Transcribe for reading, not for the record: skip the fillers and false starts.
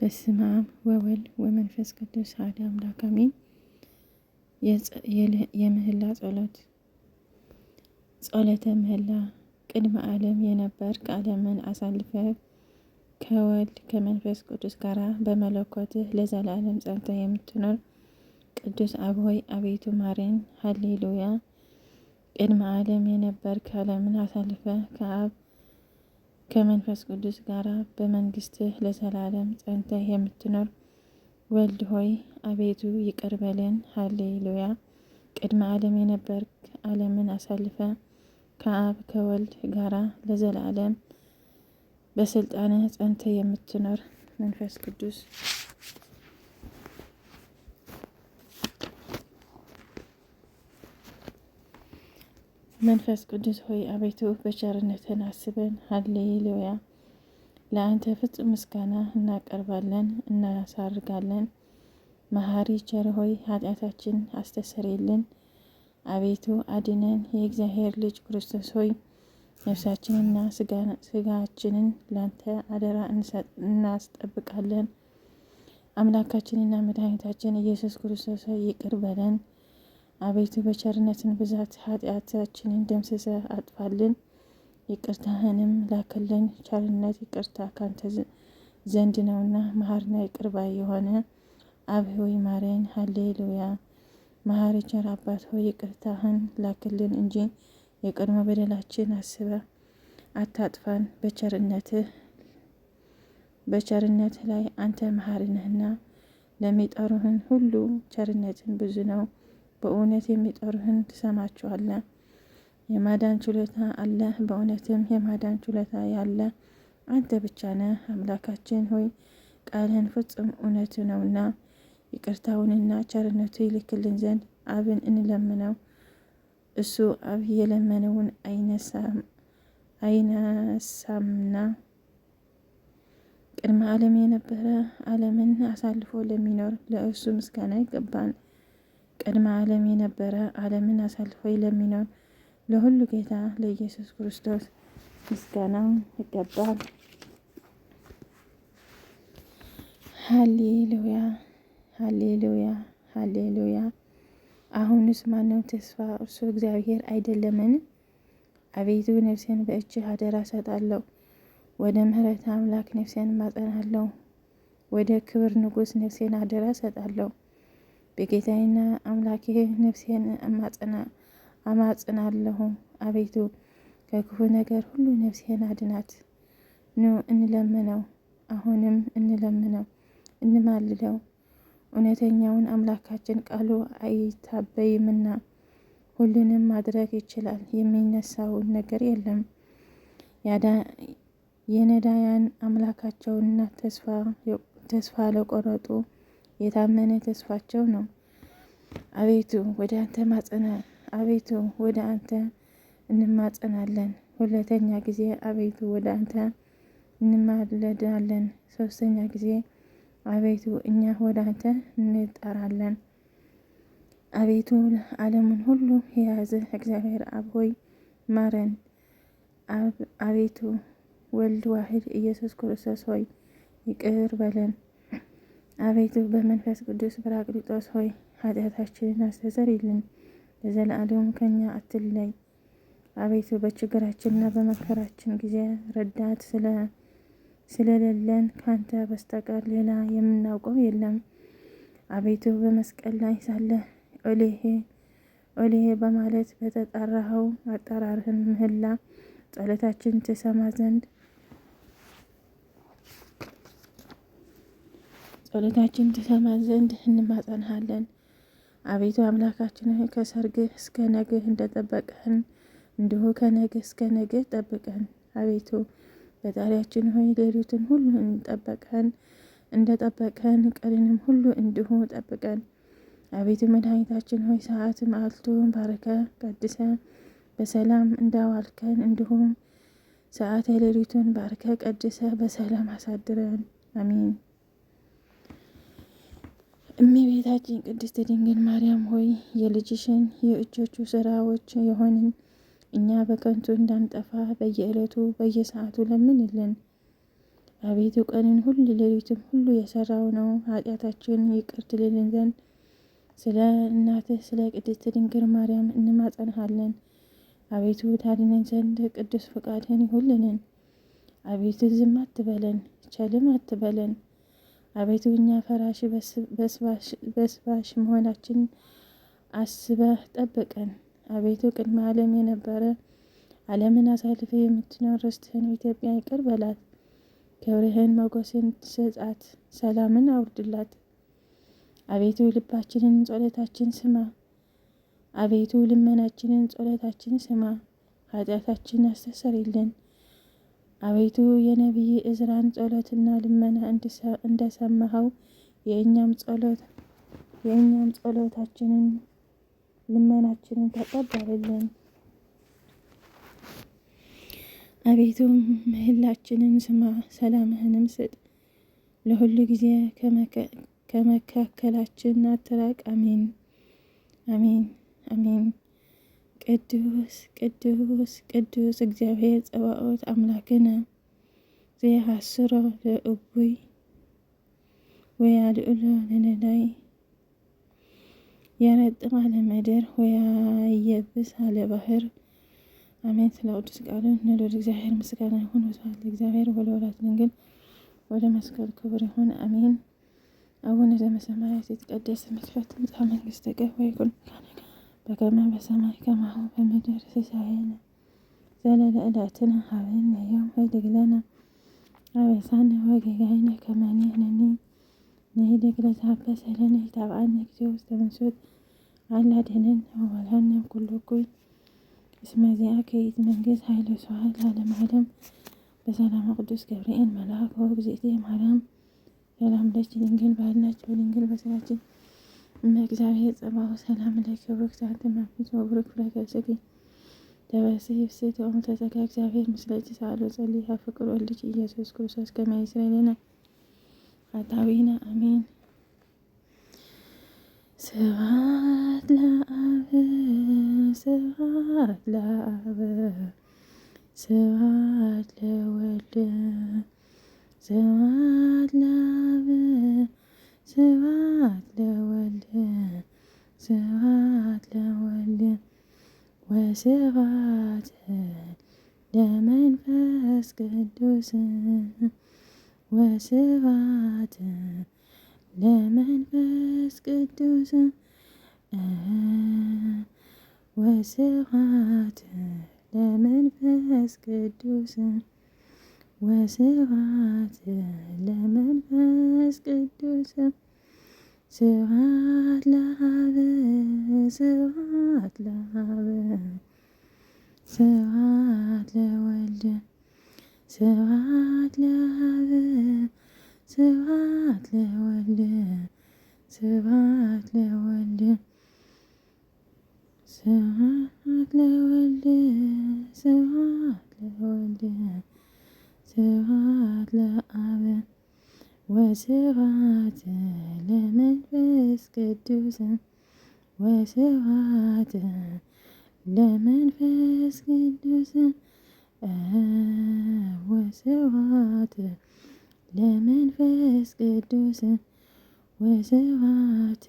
በስመ አብ ወወልድ ወመንፈስ ቅዱስ አሐዱ አምላክ አሜን። የምህላ ጸሎት። ጸሎተ ምህላ። ቅድመ ዓለም የነበርክ፣ ዓለምን አሳልፈ ከወልድ ከመንፈስ ቅዱስ ጋር በመለኮትህ ለዘላለም ጸንተህ የምትኖር ቅዱስ አብ ሆይ አቤቱ ማረን። ሀሌሉያ። ቅድመ ዓለም የነበርክ፣ ዓለምን አሳልፈ ከአብ ከመንፈስ ቅዱስ ጋር በመንግስትህ ለዘላለም ጸንተህ የምትኖር ወልድ ሆይ አቤቱ ይቅር በለን። ሀሌሉያ። ቅድመ ዓለም የነበርክ፣ ዓለምን አሳልፈ ከአብ ከወልድ ጋራ ለዘላለም በስልጣንህ ጸንተህ የምትኖር መንፈስ ቅዱስ መንፈስ ቅዱስ ሆይ አቤቱ በቸርነትህን አስበን። ሀሌሉያ። ለአንተ ፍጹም ምስጋና እናቀርባለን እናሳርጋለን። መሐሪ ቸር ሆይ ኃጢአታችን አስተሰርይልን። አቤቱ አድነን። የእግዚአብሔር ልጅ ክርስቶስ ሆይ ነፍሳችንና ስጋችንን ላንተ አደራ እናስጠብቃለን። አምላካችንና መድኃኒታችን ኢየሱስ ክርስቶስ ሆይ ይቅር በለን። አቤቱ በቸርነትን ብዛት ኃጢአታችንን ደምስሰ አጥፋልን፣ ይቅርታህንም ላክልን። ቸርነት ይቅርታ ካንተ ዘንድ ነውና መሐሪና ይቅር ባይ የሆነ አብ ሆይ ማረን። ሀሌሉያ። መሐሪ ቸር አባት ሆይ ይቅርታህን ላክልን እንጂ የቀድሞ በደላችን አስበ አታጥፋን። በቸርነትህ ላይ አንተ መሐሪ ነህና ለሚጠሩህን ሁሉ ቸርነትን ብዙ ነው። በእውነት የሚጠሩህን ትሰማቸዋለህ። የማዳን ችሎታ አለ። በእውነትም የማዳን ችሎታ ያለ አንተ ብቻ ነህ። አምላካችን ሆይ ቃልህን ፍጹም እውነት ነውና ይቅርታውንና ቸርነቱ ይልክልን ዘንድ አብን እንለምነው። እሱ አብ የለመነውን አይነሳምና። ቅድመ ዓለም የነበረ ዓለምን አሳልፎ ለሚኖር ለእርሱ ምስጋና ይገባል። ቅድመ ዓለም የነበረ ዓለምን አሳልፎ ለሚኖር ለሁሉ ጌታ ለኢየሱስ ክርስቶስ ምስጋና ይገባል። ሃሌሉያ ሃሌሉያ ሃሌሉያ። አሁንስ ማነው ተስፋ? እርሱ እግዚአብሔር አይደለምን? አቤቱ ነፍሴን በእጅህ አደራ እሰጣለሁ። ወደ ምሕረት አምላክ ነፍሴን ማጸናለሁ። ወደ ክብር ንጉሥ ነፍሴን አደራ እሰጣለሁ። በጌታዬና አምላኬ ነፍሴን አማጽናለሁ። አቤቱ ከክፉ ነገር ሁሉ ነፍሴን አድናት። ኑ እንለምነው፣ አሁንም እንለምነው፣ እንማልደው። እውነተኛውን አምላካችን ቃሉ አይታበይምና ሁሉንም ማድረግ ይችላል። የሚነሳውን ነገር የለም። የነዳያን አምላካቸውና ተስፋ ለቆረጡ የታመነ ተስፋቸው ነው። አቤቱ ወደ አንተ ማጸና አቤቱ ወደ አንተ እንማጸናለን። ሁለተኛ ጊዜ አቤቱ ወደ አንተ እንማለዳለን። ሶስተኛ ጊዜ አቤቱ እኛ ወደ አንተ እንጠራለን። አቤቱ ዓለሙን ሁሉ የያዘ እግዚአብሔር አብ ሆይ ማረን። አቤቱ ወልድ ዋህድ ኢየሱስ ክርስቶስ ሆይ ይቅር በለን። አቤቱ በመንፈስ ቅዱስ ጰራቅሊጦስ ሆይ ኃጢአታችንን አስተሰርይልን፣ ለዘላለሙ ከኛ አትለይ። አቤቱ በችግራችንና በመከራችን ጊዜ ረዳት ስለሌለን ካንተ በስተቀር ሌላ የምናውቀው የለም። አቤቱ በመስቀል ላይ ሳለ ኦሌሄ ኦሌሄ በማለት በተጠራኸው አጠራርህን ምህላ ጸሎታችን ትሰማ ዘንድ ጸሎታችን ትሰማ ዘንድ እንማጸንሃለን። አቤቱ አምላካችን ሆይ ከሰርግህ እስከ ነግህ እንደጠበቅህን እንዲሁ ከነግህ እስከ ነግህ ጠብቀን። አቤቱ ፈጣሪያችን ሆይ ሌሊቱን ሁሉ እንጠበቅህን እንደጠበቅህን ቀንንም ሁሉ እንዲሁ ጠብቀን። አቤቱ መድኃኒታችን ሆይ ሰዓት መዓልቱን ባርከ ቀድሰ በሰላም እንዳዋልከን እንዲሁም ሰዓተ ሌሊቱን ባርከ ቀድሰ በሰላም አሳድረን። አሚን። እመቤታችን ቅድስት ድንግል ማርያም ሆይ የልጅሽን የእጆቹ ስራዎች የሆንን እኛ በከንቱ እንዳንጠፋ በየዕለቱ በየሰዓቱ ለምንልን። አቤቱ ቀንን ሁሉ ሌሊትም ሁሉ የሰራው ነው ኃጢአታችን ይቅር ትልልን ዘንድ ስለ እናትህ ስለ ቅድስት ድንግል ማርያም እንማጸንሃለን። አቤቱ ታድነን ዘንድ ቅዱስ ፈቃድህን ይሁንልን። አቤቱ ዝም አትበለን፣ ቸልም አትበለን። አቤቱ እኛ ፈራሽ በስባሽ መሆናችን አስበህ ጠብቀን። አቤቱ ቅድመ ዓለም የነበረ ዓለምን አሳልፈ የምትኖር ርስትህን ኢትዮጵያ ይቅር በላት። ክብርህን ሞገስን ስጣት፣ ሰላምን አውርድላት። አቤቱ ልባችንን ጸሎታችን ስማ። አቤቱ ልመናችንን ጸሎታችን ስማ። ኃጢአታችን አስተሰርይልን። አቤቱ የነቢይ እዝራን ጸሎትና ልመና እንደሰማኸው የእኛም ጸሎታችንን ልመናችንን ተቀበልልን። አቤቱ ምህላችንን ስማ፣ ሰላምህንም ስጥ። ለሁሉ ጊዜ ከመካከላችን አትራቅ። አሜን አሜን አሜን። ቅዱስ ቅዱስ ቅዱስ እግዚአብሔር ጸባኦት አምላክነ ዘየሐስሮ ለእቡይ ወያልዕሎ ለነዳይ ያረጥም አለ ምድር ወያየብስ አለ ባህር። አሜን። ስለ ቅዱስ ቃሉ ንልዑል እግዚአብሔር ምስጋና ይሁን። ወስብሐት ለእግዚአብሔር ወለወላዲቱ ድንግል ወለመስቀሉ ክቡር ይሁን። አሜን። አቡነ ዘበሰማያት ይትቀደስ ስምከ ትምጻእ መንግሥትከ ወይኩን ፈቃድከ በከመ በሰማይ ከማሁ በምድር ሲሳየነ ዘለለ ዕለትነ ሀበነ ዮም ወኅድግ ለነ አበሳነ ወጌጋየነ ከመ ንሕነኒ ንኅድግ ለዘአበሰ ለነ ኢታብአነ እግዚኦ ውስተ መንሱት አላ አድኅነነ ወባልሐነ እምኩሉ እኩይ እስመ ዚአከ ይእቲ መንግሥት ኃይል ወስብሐት ለዓለመ ዓለም። በሰላመ ቅዱስ ገብርኤል መልአክ ወእግዝእትየ ማርያም ሰላም ለኪ ድንግል በሕሊናኪ ወድንግል በሥጋኪ እመ እግዚአብሔር ጸባኦት ሰላም ለኪ ቡርክት አንቲ እምአንስት ወቡሩክ ፍሬ ከርሥኪ ተፈሥሒ ፍሥሕት ኦምተ ጸጋ እግዚአብሔር ምስለ ጸአሎ ጸልይ ፍቅር ወልድኪ ኢየሱስ ክርስቶስ ከመ ይስረይ ለነ ኃጣውኢነ አሜን። ስብሐት ለአብ ስብሐት ለአብ ስብሐት ለወልድ ስብሐት ለአብ ስብሐት ለወልድ ስብሐት ለወልድ ወስብሐት ለመንፈስ ቅዱስ ወስብሐት ለመንፈስ ቅዱስ ወስብሐት ለመንፈስ ቅዱስ ወስብሐት ለመንፈስ ቅዱስ ስብሐት ለአብ ስብሐት ለአብ ስብሐት ለወልድ ስብሐት ለአብ ስብሐት ለወልድ ስብሐት ለወልድ ስብሐት ለወልድ ስብሐት ለወልድ ስብሐት ለአብ ወስብሐት ለመንፈስ ቅዱስ ወስብሐት ለመንፈስ ቅዱስ ወስብሐት ለመንፈስ ቅዱስ ወስብሐት።